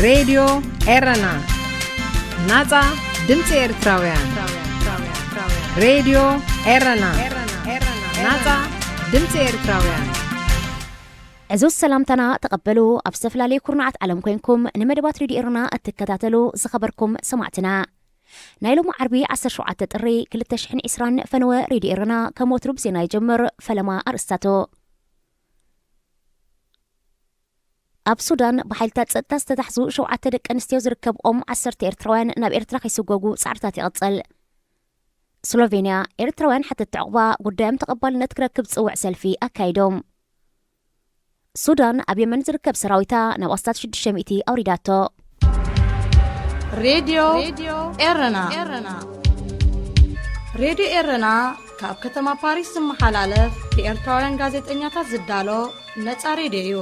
ሬድዮ ኤረና፣ ናጻ ድምጺ ኤርትራውያን። ሬድዮ ኤረና፣ ናጻ ድምጺ ኤርትራውያን። ዕዙዝ ሰላምታና ተቐበሉ። ኣብ ዝተፈላለዩ ኩርናዓት ዓለም ኮይንኩም ንመደባት ሬድዮ ኤረና እትከታተሉ ዝኸበርኩም ሰማዕትና፣ ናይ ሎሚ ዓርቢ ዓሰርተ ሸውዓተ ጥሪ ክልተ ሽሕን ዕስራን ፈነወ ሬድዮ ኤረና ከም ወትሩ ብዜና ይጀምር። ፈለማ ኣርእስታቱ። ኣብ ሱዳን ብሓይልታት ጸጥታ ዝተታሕዙ ሸውዓተ ደቂ ኣንስትዮ ዝርከብኦም ዓሰርተ ኤርትራውያን ናብ ኤርትራ ከይስጎጉ ጻዕርታት ይቕጽል። ስሎቬንያ፣ ኤርትራውያን ሓተትቲ ዕቑባ ጉዳዮም ተቐባልነት ክረክብ ዝጽውዕ ሰልፊ ኣካይዶም። ሱዳን ኣብ የመን ዝርከብ ሰራዊታ ናብ ኣስታት ሽዱሽተ ሚእቲ ኣውሪዳቶ። ሬድዮ ኤረና። ሬድዮ ኤረና ካብ ከተማ ፓሪስ ዝመሓላለፍ ብኤርትራውያን ጋዜጠኛታት ዝዳሎ ነጻ ሬድዮ እዩ።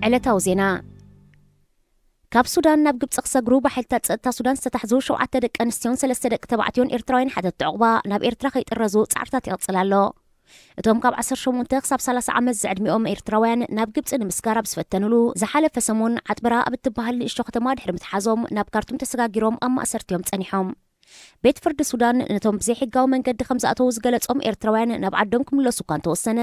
ዕለታዊ ዜና። ካብ ሱዳን ናብ ግብጺ ክሰግሩ ብሓይልታት ጸጥታ ሱዳን ዝተታሕዙ ሸውዓተ ደቂ ኣንስትዮን ሰለስተ ደቂ ተባዕትዮን ኤርትራውያን ሓተትቲ ዕቑባ ናብ ኤርትራ ከይጥረዙ ጻዕርታት ይቕጽል ኣሎ። እቶም ካብ ዓሰርተ ሸሞንተ ክሳብ ሰላሳ ዓመት ዝዕድሚኦም ኤርትራውያን ናብ ግብጺ ንምስጋር ኣብ ዝፈተኑሉ ዝሓለፈ ሰሙን ዓጥበራ ኣብ እትበሃል ንእሽቶ ከተማ ድሕሪ ምትሓዞም ናብ ካርቱም ተሰጋጊሮም ኣብ ማእሰርቲዮም ጸኒሖም። ቤት ፍርዲ ሱዳን ነቶም ብዘይሕጋዊ መንገዲ ከም ዝኣተዉ ዝገለጾም ኤርትራውያን ናብ ዓዶም ክምለሱ እኳ እንተወሰነ፣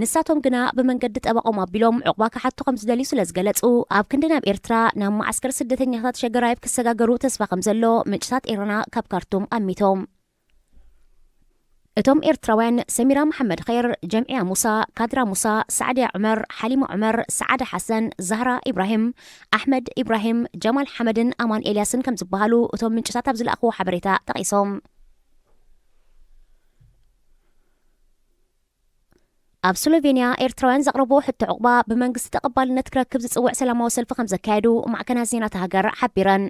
ንሳቶም ግና ብመንገዲ ጠበቖም ኣቢሎም ዕቑባ ክሓቱ ከም ዝደልዩ ስለ ዝገለጹ፣ ኣብ ክንዲ ናብ ኤርትራ ናብ መዓስከር ስደተኛታት ሸገራይብ ክሰጋገሩ ተስፋ ከም ዘሎ ምንጭታት ኤረና ካብ ካርቱም ኣሚቶም። እቶም ኤርትራውያን ሰሚራ መሓመድ ኸይር፣ ጀምዕያ ሙሳ፣ ካድራ ሙሳ፣ ሳዕድያ ዑመር፣ ሓሊማ ዑመር፣ ሰዓዳ ሓሰን፣ ዛህራ ኢብራሂም፣ ኣሕመድ ኢብራሂም፣ ጀማል ሓመድን ኣማን ኤልያስን ከም ዝበሃሉ እቶም ምንጭታት ኣብ ዝለኣኽዎ ሓበሬታ ጠቒሶም። ኣብ ስሎቬንያ ኤርትራውያን ዘቕረብዎ ሕቶ ዕቑባ ብመንግስቲ ተቐባልነት ክረክብ ዝጽውዕ ሰላማዊ ሰልፊ ከም ዘካየዱ ማዕከናት ዜና እታ ሃገር ሓቢረን።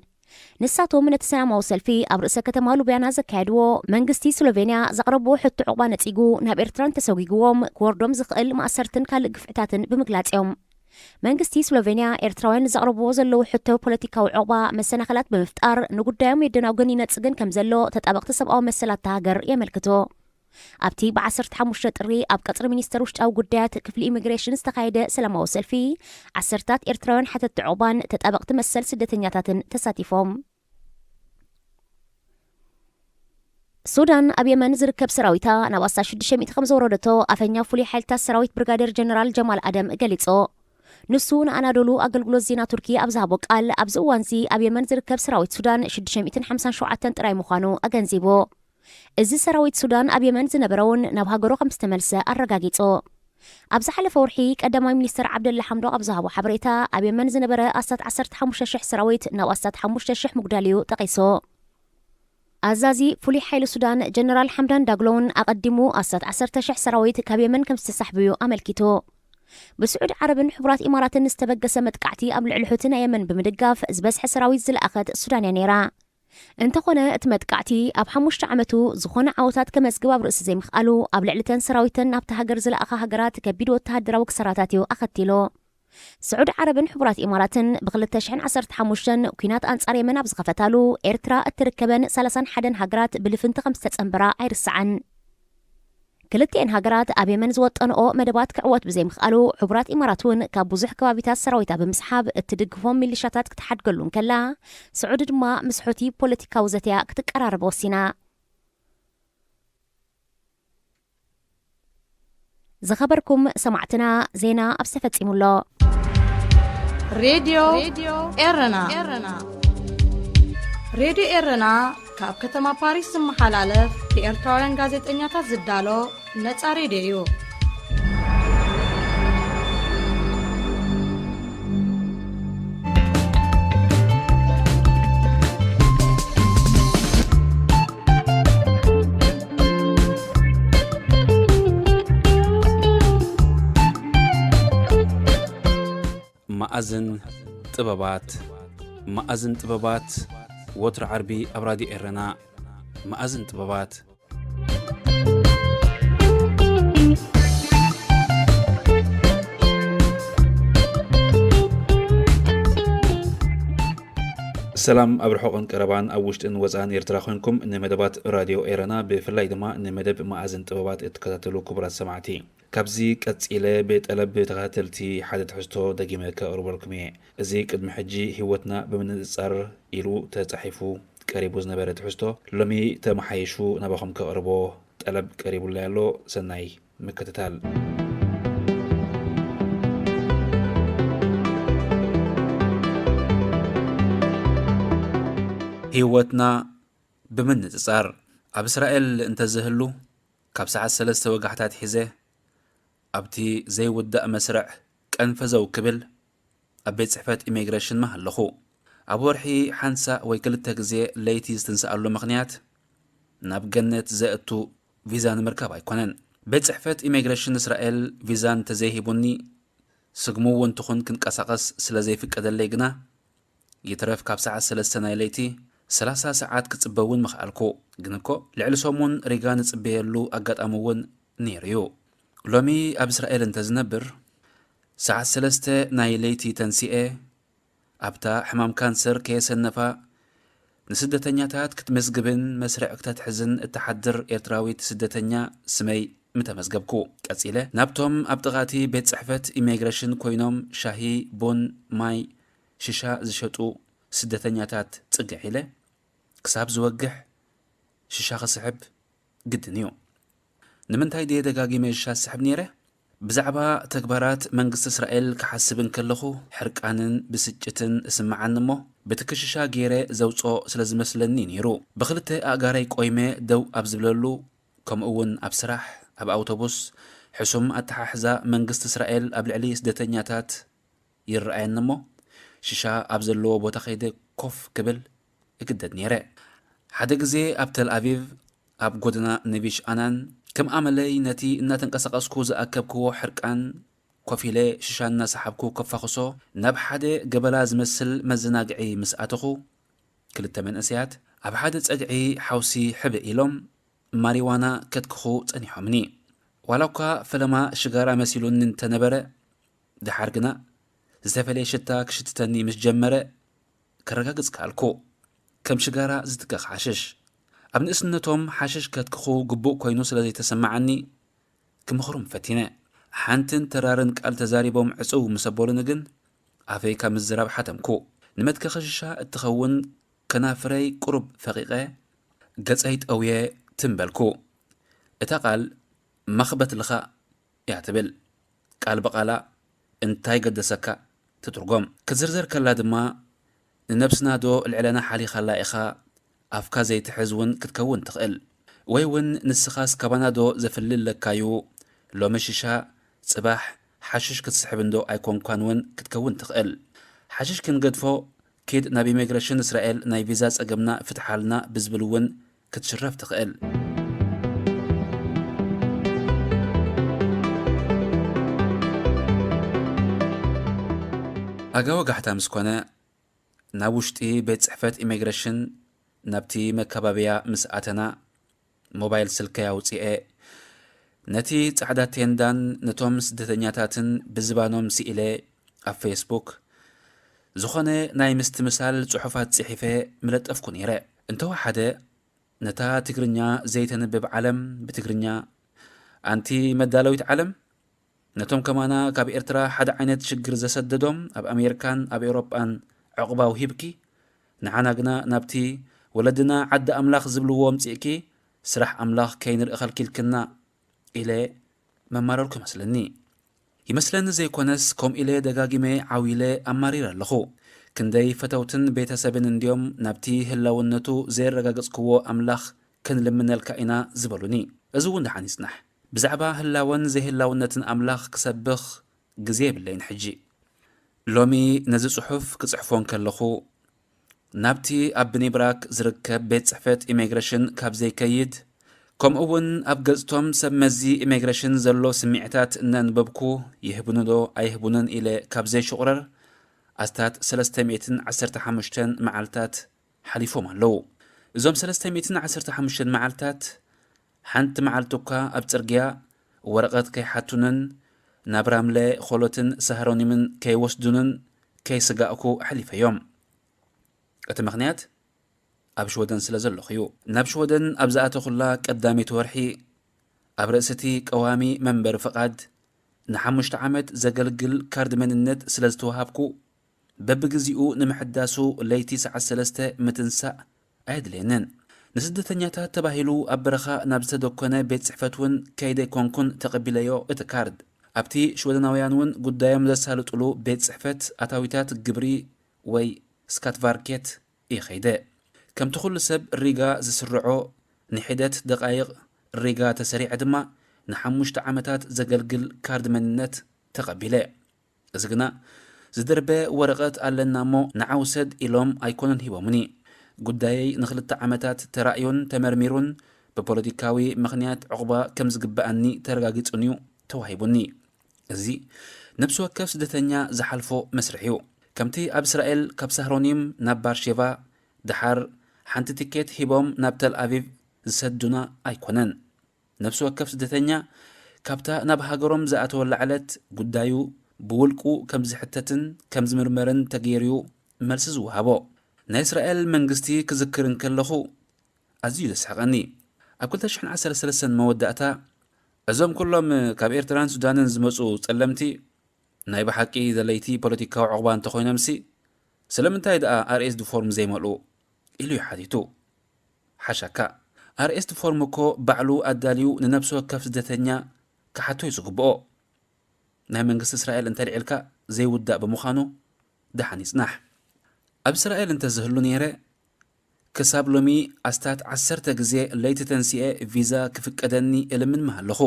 ንሳቶም ነቲ ሰላማዊ ሰልፊ ኣብ ርእሰ ከተማ ሉብያና ዘካየድዎ፣ መንግስቲ ስሎቬንያ ዘቕረብዎ ሕቶ ዕቑባ ነጺጉ ናብ ኤርትራ እንተሰጒግዎም ክወርዶም ዝኽእል ማእሰርትን ካልእ ግፍዕታትን ብምግላጽ እዮም። መንግስቲ ስሎቬንያ ኤርትራውያን ዘቕረብዎ ዘለዉ ሕቶ ፖለቲካዊ ዕቑባ መሰናኽላት ብምፍጣር ንጉዳዮም የደናጉን ይነጽግን ከም ዘሎ ተጣበቕቲ ሰብኣዊ መሰላት እታ ሃገር የመልክቱ። ኣብቲ ብ ዓሰርተ ሓሙሽተ ጥሪ ኣብ ቀጽሪ ሚኒስተር ውሽጣዊ ጉዳያት ክፍሊ ኢሚግሬሽን ዝተኻየደ ሰላማዊ ሰልፊ፣ ዓሰርታት ኤርትራውያን ሓተትቲ ዑቕባን ተጣበቕቲ መሰል ስደተኛታትን ተሳቲፎም። ሱዳን ኣብ የመን ዝርከብ ሰራዊታ ናብ ኣስታት ሽዱሽተ ሚእቲ ከም ዘወረደቶ ኣፈኛ ፍሉይ ሓይልታት ሰራዊት ብርጋዴር ጀነራል ጀማል ኣደም ገሊጹ። ንሱ ንኣናዶሉ ኣገልግሎት ዜና ቱርኪ ኣብ ዝሃቦ ቃል፣ ኣብዚ እዋንዚ ኣብ የመን ዝርከብ ሰራዊት ሱዳን ሽዱሽተ ሚእትን ሓምሳን ሸውዓተን ጥራይ ምዃኑ ኣገንዚቡ። እዚ ሰራዊት ሱዳን ኣብ የመን ዝነበረ እውን ናብ ሃገሩ ከም ዝተመልሰ ኣረጋጊጹ። ኣብ ዝሓለፈ ወርሒ ቀዳማይ ሚኒስተር ዓብደላ ሓምዶክ ኣብ ዝሃቦ ሓበሬታ፣ ኣብ የመን ዝነበረ ኣስታት ዓሰርተ ሓሙሽተ ሽሕ ሰራዊት ናብ ኣስታት ሓሙሽተ ሽሕ ምጉዳል እዩ ጠቒሱ። ኣዛዚ ፍሉይ ሓይሊ ሱዳን ጀነራል ሓምዳን ዳግሎ እውን ኣቐዲሙ ኣስታት ዓሰርተ ሽሕ ሰራዊት ካብ የመን ከም ዝተሳሕቡ እዩ ኣመልኪቱ። ብስዑዲ ዓረብን ሕቡራት ኢማራትን ዝተበገሰ መጥቃዕቲ ኣብ ልዕሊ ሑቲ ናይ የመን ብምድጋፍ ዝበዝሐ ሰራዊት ዝለኣኸት ሱዳን እያ ነይራ። እንተኾነ እቲ መጥቃዕቲ ኣብ ሓሙሽተ ዓመቱ ዝኾነ ዓወታት ከመዝግብ ኣብ ርእሲ ዘይምኽኣሉ ኣብ ልዕሊ ተን ሰራዊተን ናብታ ሃገር ዝለኣኻ ሃገራት ከቢድ ወተሃደራዊ ክሳራታት እዩ ኣኸቲሉ። ስዑዲ ዓረብን ሕቡራት ኢማራትን ብ ክልተ ሽሕን ዓሰርተ ሓሙሽተን ኲናት ኣንጻር የመን ኣብ ዝኸፈታሉ ኤርትራ እትርከበን ሰላሳን ሓደን ሃገራት ብልፍንቲ ከም ዝተጸንበራ ኣይርሳዕን። ክልቲኤን ሃገራት ኣብ የመን ዝወጠንኦ መደባት ክዕወት ብዘይምኽኣሉ፣ ሕቡራት ኢማራት እውን ካብ ብዙሕ ከባቢታት ሰራዊታ ብምስሓብ እትድግፎም ሚሊሻታት ክትሓድገሉ እንከላ፣ ስዑዲ ድማ ምስ ሑቲ ፖለቲካዊ ዘተያ ክትቀራረብ ወሲና። ዝኸበርኩም ሰማዕትና፣ ዜና ኣብዚ ተፈጺሙ ኣሎ። ሬድዮ ኤረና። ሬድዮ ኤረና ካብ ከተማ ፓሪስ ዝመሓላለፍ ብኤርትራውያን ጋዜጠኛታት ዝዳሎ ነጻ ሬድዮ እዩ። መኣዝን ጥበባት። መኣዝን ጥበባት፣ ወትሩ ዓርቢ ኣብ ራድዮ ኤረና። መኣዝን ጥበባት። ሰላም ኣብ ርሑቕን ቀረባን ኣብ ውሽጥን ወጻእን ኤርትራ ኮንኩም ንመደባት ራድዮ ኤረና ብፍላይ ድማ ንመደብ መኣዝን ጥበባት እትከታተሉ ክቡራት ሰማዕቲ፣ ካብዚ ቀጺለ ብጠለብ ተኸታተልቲ ሓደ ትሕዝቶ ደጊመ ከቕርበልኩም እየ። እዚ ቅድሚ ሕጂ ህይወትና ብምንጽጻር ኢሉ ተጻሒፉ ቀሪቡ ዝነበረ ትሕዝቶ ሎሚ ተመሓይሹ ናባኹም ከቕርቦ ጠለብ ቀሪቡለይ ኣሎ። ሰናይ ምክትታል። ህይወትና ብምንጽጻር ኣብ እስራኤል እንተዝህሉ፣ ካብ ሰዓት ሰለስተ ወጋሕታ ኣትሒዘ ኣብቲ ዘይውዳእ መስርዕ ቀንፈዘው ክብል ኣብ ቤት ጽሕፈት ኢሚግሬሽን ምሃለኹ። ኣብ ወርሒ ሓንሳእ ወይ ክልተ ግዜ ለይቲ ዝትንስኣሉ ምኽንያት ናብ ገነት ዘእቱ ቪዛ ንምርካብ ኣይኮነን። ቤት ጽሕፈት ኢሚግሬሽን እስራኤል ቪዛ እንተዘይሂቡኒ፣ ስግሙ እውን ትኹን ክንቀሳቐስ ስለ ዘይፍቀደለይ ግና፣ ይትረፍ ካብ ሰዓት ሰለስተ ናይ ለይቲ ሰላሳ ሰዓት ክጽበ እውን ምኽኣልኩ። ግን እኮ ልዕሊ ሰሙን ሪጋ ንጽበየሉ ኣጋጣሚ እውን ነይሩ እዩ። ሎሚ ኣብ እስራኤል እንተዝነብር፣ ሰዓት ሰለስተ ናይ ለይቲ ተንሲኤ፣ ኣብታ ሕማም ካንሰር ከየሰነፋ ንስደተኛታት ክትምዝግብን መስርዕ ክተትሕዝን እትሓድር ኤርትራዊት ስደተኛ ስመይ ምተመዝገብኩ። ቀጺለ ናብቶም ኣብ ጥቓቲ ቤት ጽሕፈት ኢሚግሬሽን ኮይኖም ሻሂ፣ ቡን፣ ማይ፣ ሽሻ ዝሸጡ ስደተኛታት ጽግዕ ኢለ፣ ክሳብ ዝወግሕ ሽሻ ክስሕብ ግድን እዩ። ንምንታይ ድየ ደጋጊመ ሽሻ ዝስሕብ ነይረ? ብዛዕባ ተግባራት መንግስቲ እስራኤል ክሓስብ እንከለኹ፣ ሕርቃንን ብስጭትን እስምዓኒ እሞ፣ ብትኪ ሽሻ ገይረ ዘውጽኦ ስለ ዝመስለኒ ነይሩ። ብኽልተ ኣእጋረይ ቆይመ ደው ኣብ ዝብለሉ፣ ከምኡ እውን ኣብ ስራሕ፣ ኣብ ኣውቶቡስ፣ ሕሱም ኣተሓሕዛ መንግስቲ እስራኤል ኣብ ልዕሊ ስደተኛታት ይረኣየኒ እሞ፣ ሽሻ ኣብ ዘለዎ ቦታ ከይደ ኮፍ ክብል እግደድ ነይረ። ሓደ ግዜ ኣብ ተል ኣቪቭ፣ ኣብ ጎደና ነቪሽ ኣናን፣ ከም ኣመለይ ነቲ እናተንቀሳቐስኩ ዝኣከብክዎ ሕርቃን ኮፍ ኢለ ሽሻ እናሰሓብኩ ከፋኽሶ፣ ናብ ሓደ ገበላ ዝመስል መዘናግዒ ምስ ኣተኹ፣ ክልተ መንእሰያት ኣብ ሓደ ጸግዒ ሓውሲ ሕብእ ኢሎም ማሪዋና ከትክኹ ጸኒሖምኒ። ዋላ እኳ ፈለማ ሽጋራ መሲሉኒ እንተነበረ፣ ደሓር ግና ዝተፈለየ ሽታ ክሽትተኒ ምስ ጀመረ ከረጋግጽ ከኣልኩ። ከም ሽጋራ ዝትከኽ ሓሽሽ። ኣብ ንእስነቶም ሓሽሽ ከትክኹ ግቡእ ኮይኑ ስለ ዘይተሰማዓኒ ክምኽሮም ፈቲነ። ሓንትን ተራርን ቃል ተዛሪቦም ዕጽው ምስ ኣበሉኒ ግን ኣፈይ ካብ ምዝራብ ሓተምኩ። ንመትከኺ ሽሻ እትኸውን ከናፍረይ ቁሩብ ፈቒቐ ገጸይ ጠውየ ትም በልኩ። እታ ቃል መኽበት ልኻእ እያ ትብል። ቃል ብቓላ እንታይ ገደሰካ ትትርጎም። ክትዝርዘር ከላ ድማ ንነብስና ዶ ልዕለና ሓሊኻላ ኢኻ ኣፍካ ዘይትሕዝ እውን ክትከውን ትኽእል። ወይ እውን ንስኻስ ካባና ዶ ዘፍሊ ኣለካዩ? ሎሚ ሽሻ ጽባሕ ሓሽሽ ክትስሕብ እንዶ ኣይኮንኳን እውን ክትከውን ትኽእል። ሓሽሽ ክንገድፎ ኪድ ናብ ኢሚግሬሽን እስራኤል ናይ ቪዛ ጸገምና ፍትሓልና ብዝብል እውን ክትሽረፍ ትኽእል። ኣጋ ወጋሕታ ምስ ኮነ፣ ናብ ውሽጢ ቤት ጽሕፈት ኢሚግሬሽን ናብቲ መካባብያ ምስ ኣተና፣ ሞባይል ስልከይ ኣውጺኤ፣ ነቲ ጻዕዳ ቴንዳን ነቶም ስደተኛታትን ብዝባኖም ስኢለ፣ ኣብ ፌስቡክ ዝኾነ ናይ ምስትምሳል ጽሑፋት ጽሒፈ ምለጠፍኩ ነይረ። እንተወሓደ፣ ነታ ትግርኛ ዘይተንብብ ዓለም ብትግርኛ፣ ኣንቲ መዳለዊት ዓለም፣ ነቶም ከማና ካብ ኤርትራ ሓደ ዓይነት ሽግር ዘሰደዶም ኣብ ኣሜሪካን ኣብ ኤውሮጳን ዕቑባ ውሂብኪ፣ ንዓና ግና ናብቲ ወለድና ዓዲ ኣምላኽ ዝብልዎ ኣምጺእኪ፣ ስራሕ ኣምላኽ ከይንርኢ ከልኪልክና ኢለ መማረርኩ ይመስለኒ። ይመስለኒ ዘይኮነስ፣ ከምኡ ኢለ ደጋጊመ ዓው ኢለ ኣማሪረ ኣለኹ። ክንደይ ፈተውትን ቤተሰብን እንድዮም ናብቲ ህላውነቱ ዘየረጋገጽክዎ ኣምላኽ ክንልምነልካ ኢና ዝበሉኒ። እዚ እውን ደሓን ይጽናሕ። ብዛዕባ ህላወን ዘይህላውነትን ኣምላኽ ክሰብኽ ግዜ የብለይን ሕጂ። ሎሚ ነዚ ጽሑፍ ክጽሕፎ እንከለኹ፣ ናብቲ ኣብ ብኒብራክ ዝርከብ ቤት ጽሕፈት ኢሚግሬሽን ካብ ዘይከይድ፣ ከምኡ እውን ኣብ ገጽቶም ሰብ መዚ ኢሚግሬሽን ዘሎ ስምዒታት እናንበብኩ፣ ይህቡኒ ዶ ኣይህቡንን ኢለ ካብ ዘይሽቑረር፣ ኣስታት ሰለስተ ሚእትን ዓሰርተ ሓሙሽተን መዓልታት ሓሊፎም ኣለዉ። እዞም ሰለስተ ሚእትን ዓሰርተ ሓሙሽተን መዓልታት፣ ሓንቲ መዓልቲ እኳ ኣብ ጽርግያ ወረቐት ከይሓቱንን ናብ ራምለ፣ ኾሎትን ሳህሮኒምን ከይወስዱንን ከይስጋእኩ ኣሕሊፈዮም። እቲ ምኽንያት ኣብ ሽወደን ስለ ዘለኹ እዩ። ናብ ሽወደን ኣብ ዝኣተኹላ ቀዳመይቲ ወርሒ ኣብ ርእሲ እቲ ቀዋሚ መንበሪ ፍቓድ ንሓሙሽተ ዓመት ዘገልግል ካርድ መንነት ስለ ዝተዋሃብኩ፣ በብግዜኡ ንምሕዳሱ ለይቲ ሰዓት ሰለስተ ምትንሳእ ኣየድልየንን። ንስደተኛታት ተባሂሉ ኣብ በረኻ ናብ ዝተደኮነ ቤት ጽሕፈት እውን ከይደ ኮንኩን ተቐቢለዮ እቲ ካርድ። ኣብቲ ሽወደናውያን እውን ጉዳዮም ዘሳልጡሉ ቤት ጽሕፈት ኣታዊታት ግብሪ ወይ ስካትቫርኬት እየ ኸይደ። ከምቲ ኩሉ ሰብ ሪጋ ዝስርዖ ንሒደት ደቓይቕ ሪጋ ተሰሪዐ ድማ ንሓሙሽተ ዓመታት ዘገልግል ካርድ መንነት ተቐቢለ። እዚ ግና ዝደርበ ወረቐት ኣለና እሞ ንዓ ውሰድ ኢሎም ኣይኮኑን ሂቦምኒ። ጉዳየይ ንኽልተ ዓመታት ተራእዩን ተመርሚሩን ብፖለቲካዊ ምኽንያት ዕቑባ ከም ዝግብኣኒ ተረጋጊጹን እዩ ተዋሂቡኒ። እዚ ነብሲ ወከፍ ስደተኛ ዝሓልፎ መስርሕ እዩ። ከምቲ ኣብ እስራኤል ካብ ሳህሮኒም ናብ ባርሼቫ ደሓር ሓንቲ ቲኬት ሂቦም ናብ ተል ኣቪቭ ዝሰዱና ኣይኮነን። ነብሲ ወከፍ ስደተኛ ካብታ ናብ ሃገሮም ዝኣተወላ ዕለት ጉዳዩ ብውልቁ ከም ዝሕተትን ከም ዝምርመርን ተገይሩዩ መልሲ ዝወሃቦ። ናይ እስራኤል መንግስቲ ክዝክር እንከለኹ ኣዝዩ ዘስሕቐኒ። ኣብ ክልተ ሽሕን ዓሰርተ ሰለስተን መወዳእታ፣ "እዞም ኩሎም ካብ ኤርትራን ሱዳንን ዝመጹ ጸለምቲ ናይ ብሓቂ ደለይቲ ፖለቲካዊ ዕቑባ እንተኾይኖምሲ፣ ስለምንታይ ደኣ ኣርኤስዲ ፎርም ዘይመልኡ?" ኢሉ እዩ ሓቲቱ። ሓሻካ፣ ኣርኤስዲ ፎርም እኮ ባዕሉ ኣዳልዩ ንነብሲ ወከፍ ስደተኛ ክሓቶ እዩ ዝግብኦ። ናይ መንግስቲ እስራኤል እንተልዒልካ ዘይውዳእ ብምዃኑ ደሓን ይጽናሕ። ኣብ እስራኤል እንተዝህሉ ነይረ፣ ክሳብ ሎሚ ኣስታት ዓሰርተ ግዜ ለይቲ ተንሲኤ ቪዛ ክፍቀደኒ እልምን ምሃለኹ።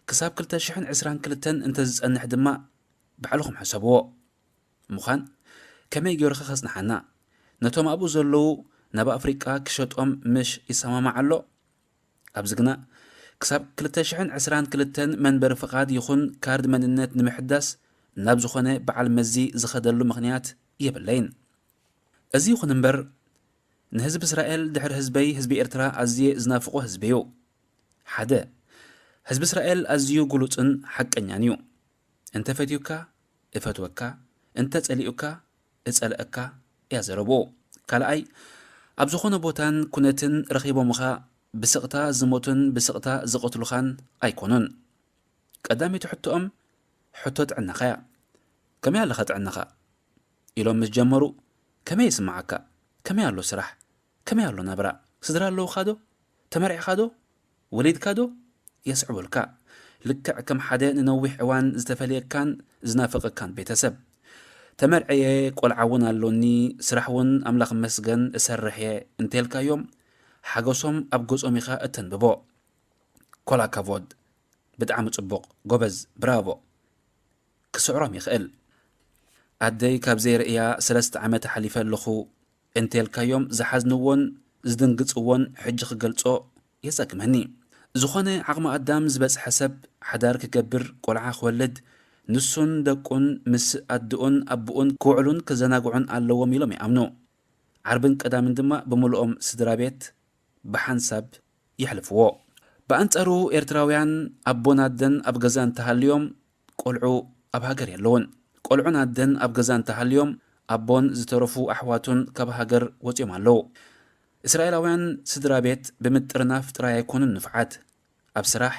ክሳብ ክልተ ሽሕን ዕስራን ክልተን እንተዝጸንሕ ድማ ባዕልኹም ሕሰብዎ። ምዃን ከመይ ገይሩኸ ከጽንሓና? ነቶም ኣብኡ ዘለዉ ናብ ኣፍሪቃ ክሸጦም ምሽ ይሰማማዕ ኣሎ? ኣብዚ ግና ክሳብ ክልተ ሽሕን ዕስራን ክልተን መንበሪ ፍቓድ ይኹን ካርድ መንነት ንምሕዳስ ናብ ዝኾነ በዓል መዚ ዝኸደሉ ምኽንያት የብለይን። እዚ ይኹን እምበር፣ ንህዝቢ እስራኤል ድሕሪ ህዝበይ ህዝቢ ኤርትራ ኣዝየ ዝናፍቖ ህዝቢ እዩ። ሓደ፣ ህዝቢ እስራኤል ኣዝዩ ግሉጽን ሓቀኛን እዩ። እንተ ፈትዩካ፣ እፈትወካ፣ እንተ ጸሊኡካ፣ እጸልአካ እያ ዘረብኡ። ካልኣይ፣ ኣብ ዝኾነ ቦታን ኩነትን ረኺቦምኻ ብስቕታ ዝሞቱን ብስቕታ ዝቐትሉኻን ኣይኮኑን። ቀዳመይቲ ሕቶኦም ሕቶ ጥዕናኻ እያ። "ከመይ ኣለኻ ጥዕናኻ?" ኢሎም ምስ ጀመሩ፣ "ከመይ ይስምዓካ? ከመይ ኣሎ ስራሕ? ከመይ ኣሎ ናብራ? ስድራ ኣለውኻ ዶ? ተመርዒኻ ዶ? ወሊድካ ዶ?" የስዕቡልካ። ልክዕ ከም ሓደ ንነዊሕ እዋን ዝተፈልየካን ዝናፈቐካን ቤተሰብ። "ተመርዐየ፣ ቆልዓ እውን ኣሎኒ፣ ስራሕ እውን ኣምላኽ ይመስገን እሰርሕ እየ" እንተልካዮም፣ ሓጎሶም ኣብ ገጾም ኢኻ እተንብቦ። "ኮላ ካቮድ፣ ብጣዕሚ ጽቡቕ፣ ጎበዝ፣ ብራቮ" ክስዕሮም ይኽእል። "ኣደይ ካብ ዘይርእያ ሰለስተ ዓመት ኣሕሊፈ ኣለኹ" እንተልካዮም ዝሓዝንዎን ዝድንግጽዎን ሕጂ ክገልጾ የጸግመኒ። ዝኾነ ዓቕሚ ኣዳም ዝበጽሐ ሰብ ሓዳር ክገብር፣ ቆልዓ ክወልድ፣ ንሱን ደቁን ምስ ኣድኡን ኣቡኡን ክውዕሉን ክዘናግዑን ኣለዎም ኢሎም ይኣምኑ። ዓርብን ቀዳምን ድማ ብምልኦም ስድራ ቤት ብሓንሳብ የሕልፍዎ። ብኣንጻሩ ኤርትራውያን ኣቦን ኣደን ኣብ ገዛ እንተሃልዮም ቆልዑ ኣብ ሃገር የለውን። ቆልዑን ኣደን ኣብ ገዛ እንተሃልዮም ኣቦን ዝተረፉ ኣሕዋቱን ካብ ሃገር ወጺኦም ኣለዉ። እስራኤላውያን ስድራ ቤት ብምጥርናፍ ጥራይ ኣይኮኑን ንፉዓት። ኣብ ስራሕ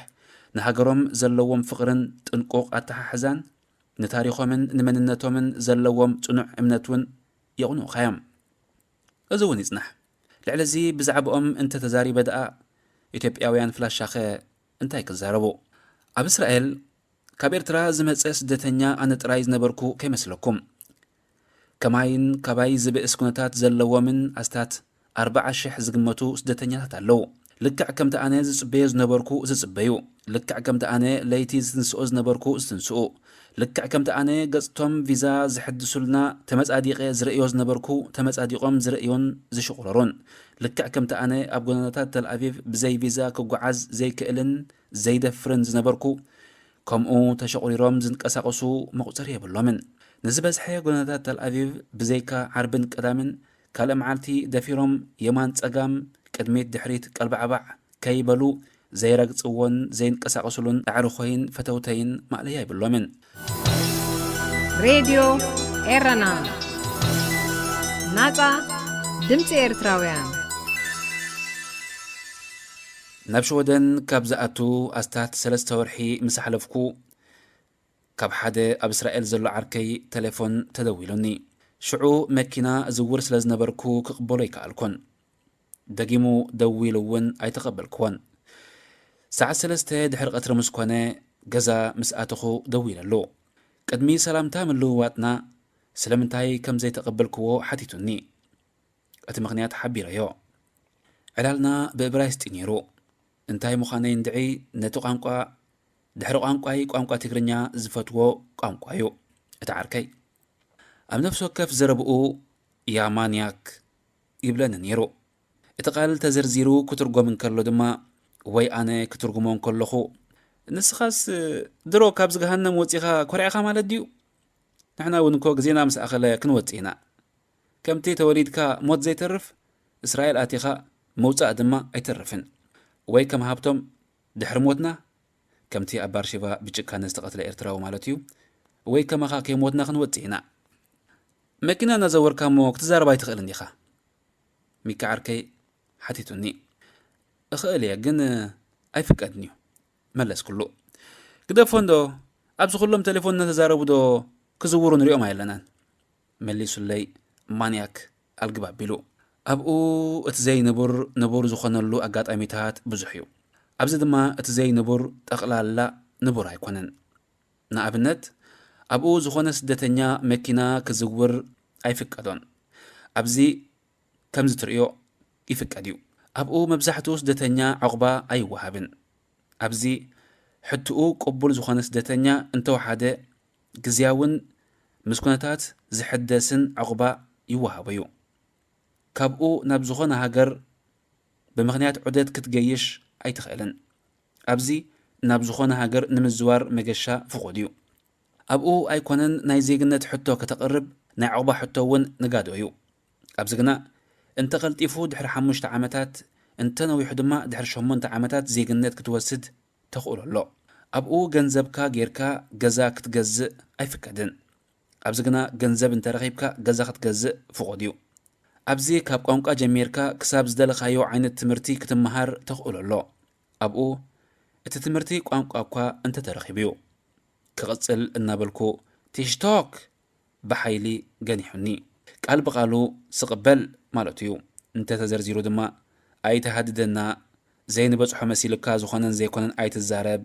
ንሃገሮም ዘለዎም ፍቕርን ጥንቁቕ ኣተሓሕዛን ንታሪኾምን ንመንነቶምን ዘለዎም ጽኑዕ እምነት እውን የቕንኡኻ እዮም። እዚ እውን ይጽናሕ። ልዕሊ እዚ ብዛዕባኦም እንተ ተዛሪበ ደኣ ኢትዮጵያውያን ፍላሻኸ እንታይ ክዛረቡ? ኣብ እስራኤል ካብ ኤርትራ ዝመጸ ስደተኛ ኣነ ጥራይ ዝነበርኩ ከይመስለኩም። ከማይን ካባይ ዝብእስ ኩነታት ዘለዎምን ኣስታት ኣርብዓ ሽሕ ዝግመቱ ስደተኛታት ኣለዉ። ልክዕ ከምቲ ኣነ ዝጽበዮ ዝነበርኩ ዝጽበዩ፣ ልክዕ ከምቲ ኣነ ለይቲ ዝትንስኦ ዝነበርኩ ዝትንስኡ፣ ልክዕ ከምቲ ኣነ ገጽቶም ቪዛ ዝሕድሱልና ተመጻዲቐ ዝርእዮ ዝነበርኩ ተመጻዲቖም ዝርእዩን ዝሽቑረሩን፣ ልክዕ ከምቲ ኣነ ኣብ ጎደናታት ተልኣቪቭ ብዘይ ቪዛ ክጓዓዝ ዘይክእልን ዘይደፍርን ዝነበርኩ፣ ከምኡ ተሸቑሪሮም ዝንቀሳቐሱ መቑጸሪ የብሎምን። ንዝበዝሐ ጎደናታት ተልኣቪቭ ብዘይካ ዓርብን ቀዳምን ካልእ መዓልቲ ደፊሮም የማን ጸጋም ቅድሚት ድሕሪት ቀልባዕባዕ ከይበሉ ዘይረግጽዎን ዘይንቀሳቐስሉን ኣዕሩኾይን ፈተውተይን ማእለያ የብሎምን። ሬድዮ ኤረና ናጻ ድምፂ ኤርትራውያን። ናብ ሽወደን ካብ ዝኣቱ ኣስታት ሰለስተ ወርሒ ምስ ኣሕለፍኩ፣ ካብ ሓደ ኣብ እስራኤል ዘሎ ዓርከይ ቴሌፎን ተደዊሉኒ። ሽዑ መኪና እዝውር ስለ ዝነበርኩ ክቕበሎ ኣይከኣልኩን። ደጊሙ ደዊሉ እውን ኣይተቐበልክዎን። ሰዓት ሰለስተ ድሕሪ ቀትሪ ምስ ኮነ፣ ገዛ ምስ ኣተኹ ደዊለሉ። ቅድሚ ሰላምታ ምልውዋጥና፣ ስለምንታይ ከም ዘይተቐበልክዎ ሓቲቱኒ። እቲ ምኽንያት ሓቢረዮ። ዕላልና ብእብራይስጢ ነይሩ። እንታይ ምዃነይ እንድዒ፣ ነቲ ቋንቋ፣ ድሕሪ ቋንቋይ ቋንቋ ትግርኛ ዝፈትዎ ቋንቋ እዩ። እቲ ዓርከይ ኣብ ነፍሲ ወከፍ ዘረብኡ "ያ ማንያክ" ይብለኒ ነይሩ። እቲ ቃል ተዘርዚሩ ክትርጎም እንከሎ ድማ፣ ወይ ኣነ ክትርጉሞ እንከለኹ፣ "ንስኻስ ድሮ ካብዚ ገሃነም ወጺኻ ኮሪዕኻ ማለት ድዩ? ንሕና እውን እኮ ግዜና ምስ ኣኸለ ክንወጽእ ኢና። ከምቲ ተወሊድካ ሞት ዘይተርፍ፣ እስራኤል ኣቲኻ ምውጻእ ድማ ኣይተርፍን። ወይ ከም ሃብቶም ድሕሪ ሞትና፣ ከምቲ ኣብ ባርሼቫ ብጭካነ ዝተቐትለ ኤርትራዊ ማለት እዩ፣ ወይ ከማኻ ከይሞትና ክንወጽእ ኢና። መኪና እናዘወርካ እሞ ክትዛረብ ኣይትኽእልን ዲኻ?" ሚኪ ዓርከይ ሓቲቱኒ። "እኽእል እየ፣ ግን ኣይፍቀድን እዩ" መለስኩሉ። "ግደፎ እንዶ፣ ኣብዚ ኩሎም ቴሌፎን እናተዛረቡ ዶ ክዝውሩ ንሪኦም ኣይለናን?" መሊሱለይ ማንያክ ኣልግብ ኣቢሉ። ኣብኡ እቲ ዘይንቡር ንቡር ዝኾነሉ ኣጋጣሚታት ብዙሕ እዩ። ኣብዚ ድማ እቲ ዘይንቡር ጠቕላላ ንቡር ኣይኮነን። ንኣብነት፣ ኣብኡ ዝኾነ ስደተኛ መኪና ክዝውር ኣይፍቀዶን። ኣብዚ ከምዚ ትርእዮ ይፍቀድ እዩ። ኣብኡ መብዛሕትኡ ስደተኛ ዕቑባ ኣይወሃብን። ኣብዚ ሕትኡ ቅቡል ዝኾነ ስደተኛ እንተወሓደ ግዝያውን ምስ ኩነታት ዝሕደስን ዕቑባ ይወሃቦ እዩ። ካብኡ ናብ ዝኾነ ሃገር ብምኽንያት ዑደት ክትገይሽ ኣይትኽእልን። ኣብዚ ናብ ዝኾነ ሃገር ንምዝዋር መገሻ ፍቑድ እዩ። ኣብኡ ኣይኮነን ናይ ዜግነት ሕቶ ከተቕርብ፣ ናይ ዕቑባ ሕቶ እውን ንጋዶ እዩ። ኣብዚ ግና እንተ ቀልጢፉ ድሕሪ ሓሙሽተ ዓመታት፣ እንተ ነዊሑ ድማ ድሕሪ ሸሞንተ ዓመታት ዜግነት ክትወስድ ተኽእሎ ኣሎ። ኣብኡ ገንዘብካ ጌርካ ገዛ ክትገዝእ ኣይፍቀድን። ኣብዚ ግና ገንዘብ እንተረኺብካ ገዛ ክትገዝእ ፍቑድ እዩ። ኣብዚ ካብ ቋንቋ ጀሚርካ ክሳብ ዝደለኻዮ ዓይነት ትምህርቲ ክትመሃር ተኽእሎ ኣሎ። ኣብኡ እቲ ትምህርቲ ቋንቋ እኳ እንተተረኺቡ እዩ። ክቕጽል እናበልኩ ቲሽቶክ ብሓይሊ ገኒሑኒ። ቃል ብቓሉ ስቕ በል ማለቱ እዩ። እንተተዘርዚሩ ድማ ኣይተሃድደና፣ ዘይንበጽሖ መሲልካ ዝኾነን ዘይኮነን ኣይትዛረብ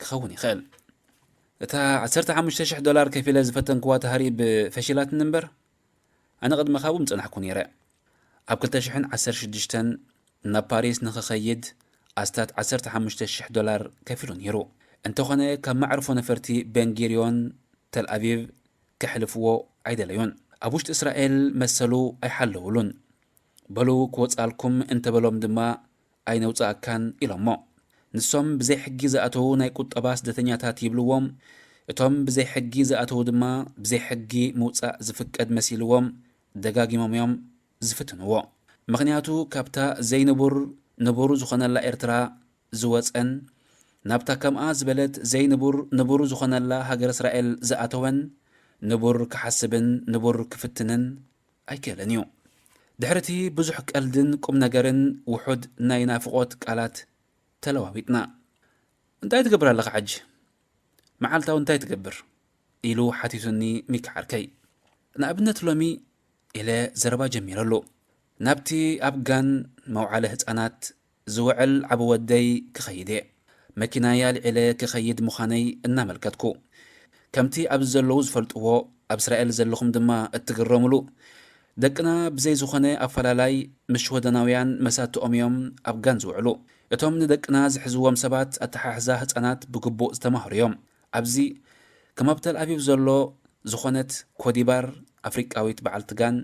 ክኸውን ይኽእል። እታ ዓሰርተ ሓሙሽተ ሽሕ ዶላር ከፊለ ዝፈተንክዋ ተሃሪብ ፈሺላትኒ እምበር፣ ኣነ ቅድመኻ ኣብኡ ምጸናሕኩ ነይረ። ኣብ ክልተ ሽሕን ዓሰርተ ሽዱሽተን ናብ ፓሪስ ንኽኸይድ ኣስታት ዓሰርተ ሓሙሽተ ሽሕ ዶላር ከፊሉ ነይሩ። እንተኾነ ካብ መዕርፎ ነፈርቲ ቤንጊርዮን ተልኣቪቭ ከሕልፍዎ ኣይደለዩን። ኣብ ውሽጢ እስራኤል መሰሉ ኣይሓለውሉን። በሉ ክወጻልኩም እንተበሎም ድማ ኣይነውጻእካን ኢሎሞ። ንሶም ብዘይ ሕጊ ዝኣተዉ ናይ ቁጠባ ስደተኛታት ይብልዎም። እቶም ብዘይ ሕጊ ዝኣተዉ ድማ ብዘይ ሕጊ ምውጻእ ዝፍቀድ መሲልዎም ደጋጊሞም እዮም ዝፍትንዎ። ምኽንያቱ ካብታ ዘይንቡር ንቡሩ ዝኾነላ ኤርትራ ዝወጸን ናብታ ከምኣ ዝበለት ዘይንቡር ንቡሩ ዝኾነላ ሃገር እስራኤል ዝኣተወን ንቡር ክሓስብን ንቡር ክፍትንን ኣይክእልን እዩ። ድሕሪ እቲ ብዙሕ ቀልድን ቁም ነገርን ውሑድ ናይ ናፍቖት ቃላት ተለዋዊጥና። "እንታይ ትገብር ኣለኻ ሕጂ? መዓልታዊ እንታይ ትገብር?" ኢሉ ሓቲቱኒ ሚኪ ዓርከይ። "ንኣብነት ሎሚ" ኢለ ዘረባ ጀሚረሉ። "ናብቲ ኣብ ጋን መውዓለ ህጻናት ዝውዕል ዓቢ ወደይ ክኸይድ እየ። መኪናይ ኣልዒለ ክኸይድ ምዃነይ እናመልከትኩ። ከምቲ ኣብዚ ዘለዉ ዝፈልጥዎ፣ ኣብ እስራኤል ዘለኹም ድማ እትግረሙሉ፣ ደቅና ብዘይ ዝኾነ ኣፈላላይ ምስ ሽወደናውያን መሳትኦም እዮም ኣብ ጋን ዝውዕሉ። እቶም ንደቅና ዝሕዝዎም ሰባት ኣተሓሕዛ ህጻናት ብግቡእ ዝተማህሩ እዮም። ኣብዚ ከም ኣብ ተል ኣቪቭ ዘሎ ዝኾነት ኮዲባር ኣፍሪቃዊት በዓልቲ ጋን፣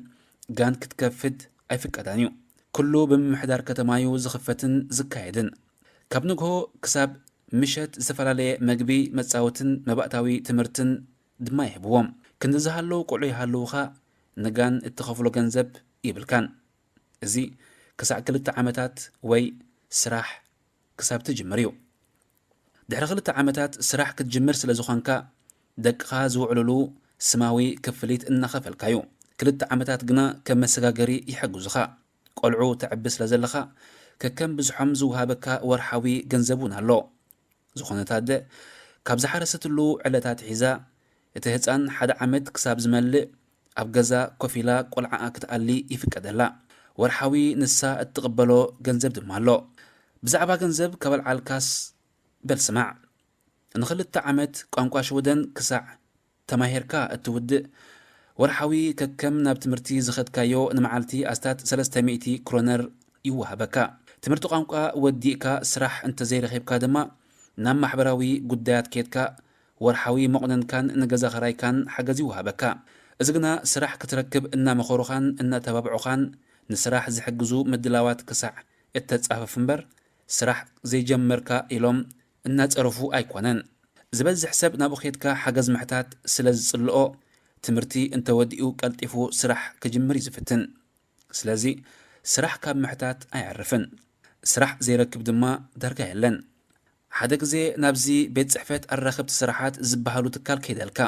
ጋን ክትከፍት ኣይፍቀዳን እዩ። ኩሉ ብምምሕዳር ከተማዩ ዝኽፈትን ዝካየድን። ካብ ንግሆ ክሳብ ምሸት ዝተፈላለየ መግቢ፣ መጻወትን መባእታዊ ትምህርትን ድማ ይህብዎም። ክንዲ ዝሃለዉ ቆልዑ ይሃልዉኻ፣ ንጋን እትኸፍሎ ገንዘብ ይብልካን። እዚ ክሳዕ ክልተ ዓመታት ወይ ስራሕ ክሳብ ትጅምር እዩ። ድሕሪ ክልተ ዓመታት ስራሕ ክትጅምር ስለ ዝኾንካ፣ ደቅኻ ዝውዕሉሉ ስማዊ ክፍሊት እናኸፈልካዩ። ክልተ ዓመታት ግና ከም መሰጋገሪ ይሕግዙኻ። ቆልዑ ተዕቢ ስለ ዘለኻ፣ ከከም ብዝሖም ዝወሃበካ ወርሓዊ ገንዘብ እውን ኣሎ። ዝኾነት ኣደ፣ ካብ ዝሓረሰትሉ ዕለት ኣትሒዛ፣ እቲ ህጻን ሓደ ዓመት ክሳብ ዝመልእ፣ ኣብ ገዛ ኮፍ ኢላ ቆልዓኣ ክትኣሊ ይፍቀደላ። ወርሓዊ ንሳ እትቕበሎ ገንዘብ ድማ ኣሎ። ብዛዕባ ገንዘብ ከበልዓልካስ፣ በል ስማዕ። ንኽልተ ዓመት ቋንቋ ሽወደን ክሳዕ ተማሂርካ እትውድእ፣ ወርሓዊ ከከም ናብ ትምህርቲ ዝኸድካዮ ንመዓልቲ ኣስታት ሰለስተ ሚእቲ ክሮነር ይወሃበካ። ትምህርቲ ቋንቋ ወዲእካ ስራሕ እንተዘይረኺብካ ድማ፣ ናብ ማሕበራዊ ጉዳያት ኬድካ ወርሓዊ መቑነንካን ንገዛ ኸራይካን ሓገዝ ይወሃበካ። እዚ ግና ስራሕ ክትረክብ እናመኸሩኻን እናተባብዑኻን፣ ንስራሕ ዝሕግዙ ምድላዋት ክሳዕ እተጻፈፍ እምበር፣ ስራሕ ዘይጀመርካ ኢሎም እናጸረፉ ኣይኮነን። ዝበዝሕ ሰብ ናብኡ ኬድካ ሓገዝ ምሕታት ስለ ዝጽልኦ፣ ትምህርቲ እንተወዲኡ ቀልጢፉ ስራሕ ክጅምር እዩ ዝፍትን። ስለዚ ስራሕ ካብ ምሕታት ኣየዕርፍን። ስራሕ ዘይረክብ ድማ ዳርጋ የለን። ሓደ ግዜ ናብዚ ቤት ጽሕፈት ኣራኸብቲ ስራሓት ዝበሃሉ ትካል ከይደልካ።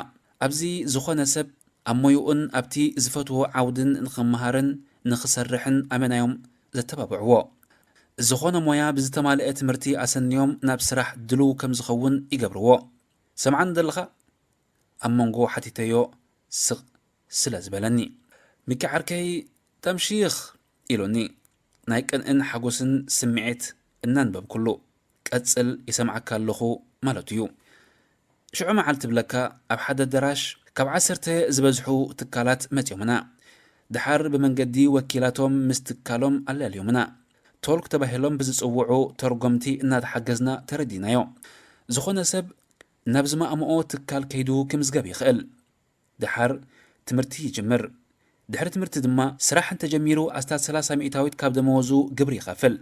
ኣብዚ ዝኾነ ሰብ ኣብ ሞይኡን ኣብቲ ዝፈትዎ ዓውድን ንኽመሃርን ንኽሰርሕን ኣመናዮም ዘተባብዕዎ። ዝኾነ ሞያ ብዝተማልአ ትምህርቲ ኣሰንዮም ናብ ስራሕ ድሉው ከም ዝኸውን ይገብርዎ። ሰምዓኒ ዘለኻ? ኣብ መንጎ ሓቲተዮ ስቕ ስለ ዝበለኒ። "ሚኪ ዓርከይ፣ ተምሺኽ!" ኢሉኒ። ናይ ቅንእን ሓጎስን ስምዒት እናንበብኩሉ፣ "ቀጽል፣ ይሰምዓካ ኣለኹ" ማለቱ እዩ። ሽዑ መዓልቲ ብለካ ኣብ ሓደ ኣዳራሽ ካብ ዓሰርተ ዝበዝሑ ትካላት መጺኦምና። ደሓር ብመንገዲ ወኪላቶም ምስ ትካሎም ኣላልዮምና። ቶልክ ተባሂሎም ብዝጽውዑ ተርጎምቲ እናተሓገዝና ተረዲናዮ። ዝኾነ ሰብ ናብ ዝማእምኦ ትካል ከይዱ ክምዝገብ ይኽእል። ደሓር ትምህርቲ ይጅምር። ድሕሪ ትምህርቲ ድማ ስራሕ እንተጀሚሩ ኣስታት ሰላሳ ሚእታዊት ካብ ደመወዙ ግብሪ ይኸፍል።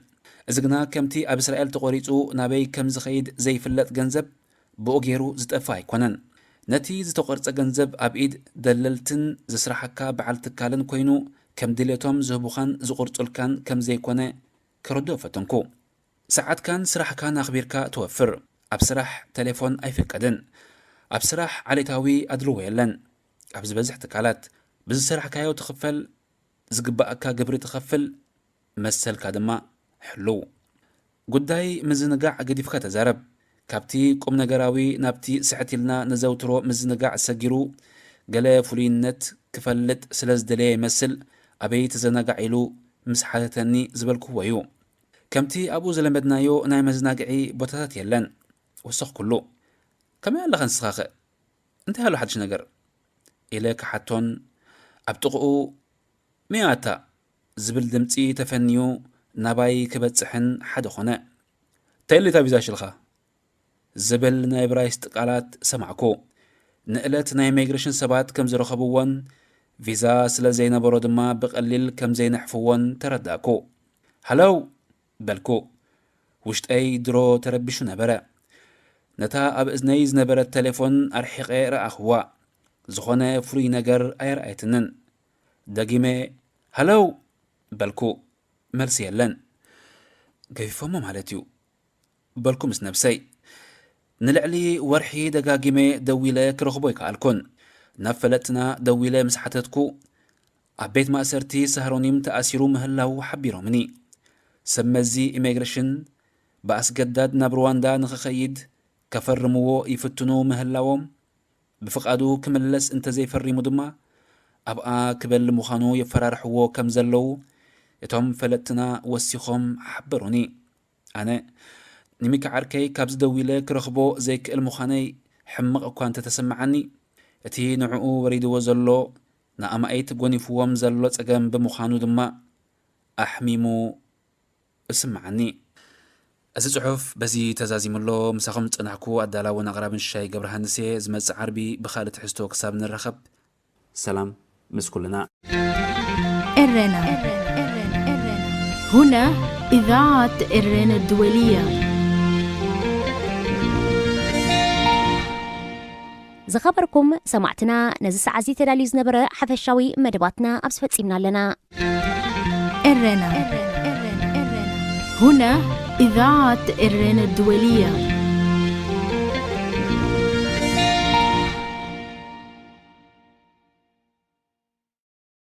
እዚ ግና ከምቲ ኣብ እስራኤል ተቖሪጹ ናበይ ከም ዝኸይድ ዘይፍለጥ ገንዘብ ብኡ ገይሩ ዝጠፍእ ኣይኮነን። ነቲ ዝተቖርጸ ገንዘብ ኣብ ኢድ ደለልትን ዘስርሓካ በዓል ትካልን ኮይኑ ከም ድሌቶም ዝህቡኻን ዝቑርጹልካን ከም ዘይኮነ ከረድኦ ፈተንኩ። ሰዓትካን ስራሕካን ኣኽቢርካ ትወፍር። ኣብ ስራሕ ቴሌፎን ኣይፍቀድን። ኣብ ስራሕ ዓሌታዊ ኣድልዎ የለን። ኣብ ዝበዝሕ ትካላት ብዝሰራሕካዮ ትኽፈል፣ ዝግባኣካ ግብሪ ትኸፍል፣ መሰልካ ድማ ሕልው። ጉዳይ ምዝንጋዕ ገዲፍካ ተዛረብ። ካብቲ ቁም ነገራዊ ናብቲ ስሕት ኢልና ነዘውትሮ ምዝንጋዕ ሰጊሩ፣ ገለ ፍሉይነት ክፈልጥ ስለ ዝደለየ ይመስል፣ ኣበይ ተዘናጋዕ ኢሉ ምስ ሓተተኒ ዝበልክዎ እዩ። ከምቲ ኣብኡ ዝለመድናዮ ናይ መዘናግዒ ቦታታት የለን። ወሰኽኩሉ። "ከመይ ኣለኻ ንስኻኸ? እንታይ ኣሎ ሓድሽ ነገር?" ኢለ ክሓቶን፣ ኣብ ጥቕኡ "መይ ኣታ?" ዝብል ድምጺ ተፈንዩ ናባይ ክበጽሕን ሓደ ኾነ። "ተየሊታ ቪዛ ሽልኻ?" ዝብል ናይ እብራይስጥ ቃላት ሰማዕኩ። ንእለት ናይ ኢሚግሬሽን ሰባት ከም ዝረኸብዎን ቪዛ ስለ ዘይነበሮ ድማ ብቐሊል ከም ዘይነሕፍዎን ተረዳእኩ። "ሃለው!" በልኩ። ውሽጠይ ድሮ ተረቢሹ ነበረ። ነታ ኣብ እዝነይ ዝነበረት ቴሌፎን ኣርሒቐ ረኣኽዋ። ዝኾነ ፍሉይ ነገር ኣየርኣየትንን። ደጊመ "ሃለው!" በልኩ። መልሲ የለን። "ገፊፎሞ ማለት እዩ" በልኩ ምስ ነብሰይ። ንልዕሊ ወርሒ ደጋጊመ ደዊለ ክረኽቦ ኣይከኣልኩን። ናብ ፈለጥትና ደዊለ ምስ ሓተትኩ፣ ኣብ ቤት ማእሰርቲ ሳህሮኒም ተኣሲሩ ምህላዉ ሓቢሮምኒ። ሰብ መዚ ኢሚግሬሽን ብኣስገዳድ ናብ ሩዋንዳ ንኽኸይድ ከፈርምዎ ይፍትኑ ምህላዎም፣ ብፍቓዱ ክምለስ እንተዘይፈሪሙ ድማ ኣብኣ ክበል ምዃኑ የፈራርሕዎ ከም ዘለዉ እቶም ፈለጥትና ወሲኾም ሓበሩኒ። ኣነ ንሚካ ዓርከይ ካብዚ ደዊለ ክረኽቦ ዘይክእል ምዃነይ ሕምቕ እኳ እንተተሰምዓኒ፣ እቲ ንዕኡ ወሪድዎ ዘሎ ንኣማኢት ጎኒፍዎም ዘሎ ጸገም ብምዃኑ ድማ ኣሕሚሙ እስምዓኒ። እዚ ጽሑፍ በዚ ተዛዚሙ ኣሎ። ምሳኹም ዝጸናሕኩ ኣዳላውን ኣቕራብን ሽሻይ ገብረሃንስ እየ። ዝመጽእ ዓርቢ ብኻልእ ትሕዝቶ ክሳብ ንራኸብ፣ ሰላም ምስ ኩልና። ኤረና። هنا إذاعة إرن الدولية. ዝኸበርኩም ሰማዕትና፣ ነዚ ሰዓት እዚ ተዳልዩ ዝነበረ ሓፈሻዊ መደባትና ኣብዚ ፈጺምና ኣለና። ኤረና። هنا إذاعة إرن الدولية.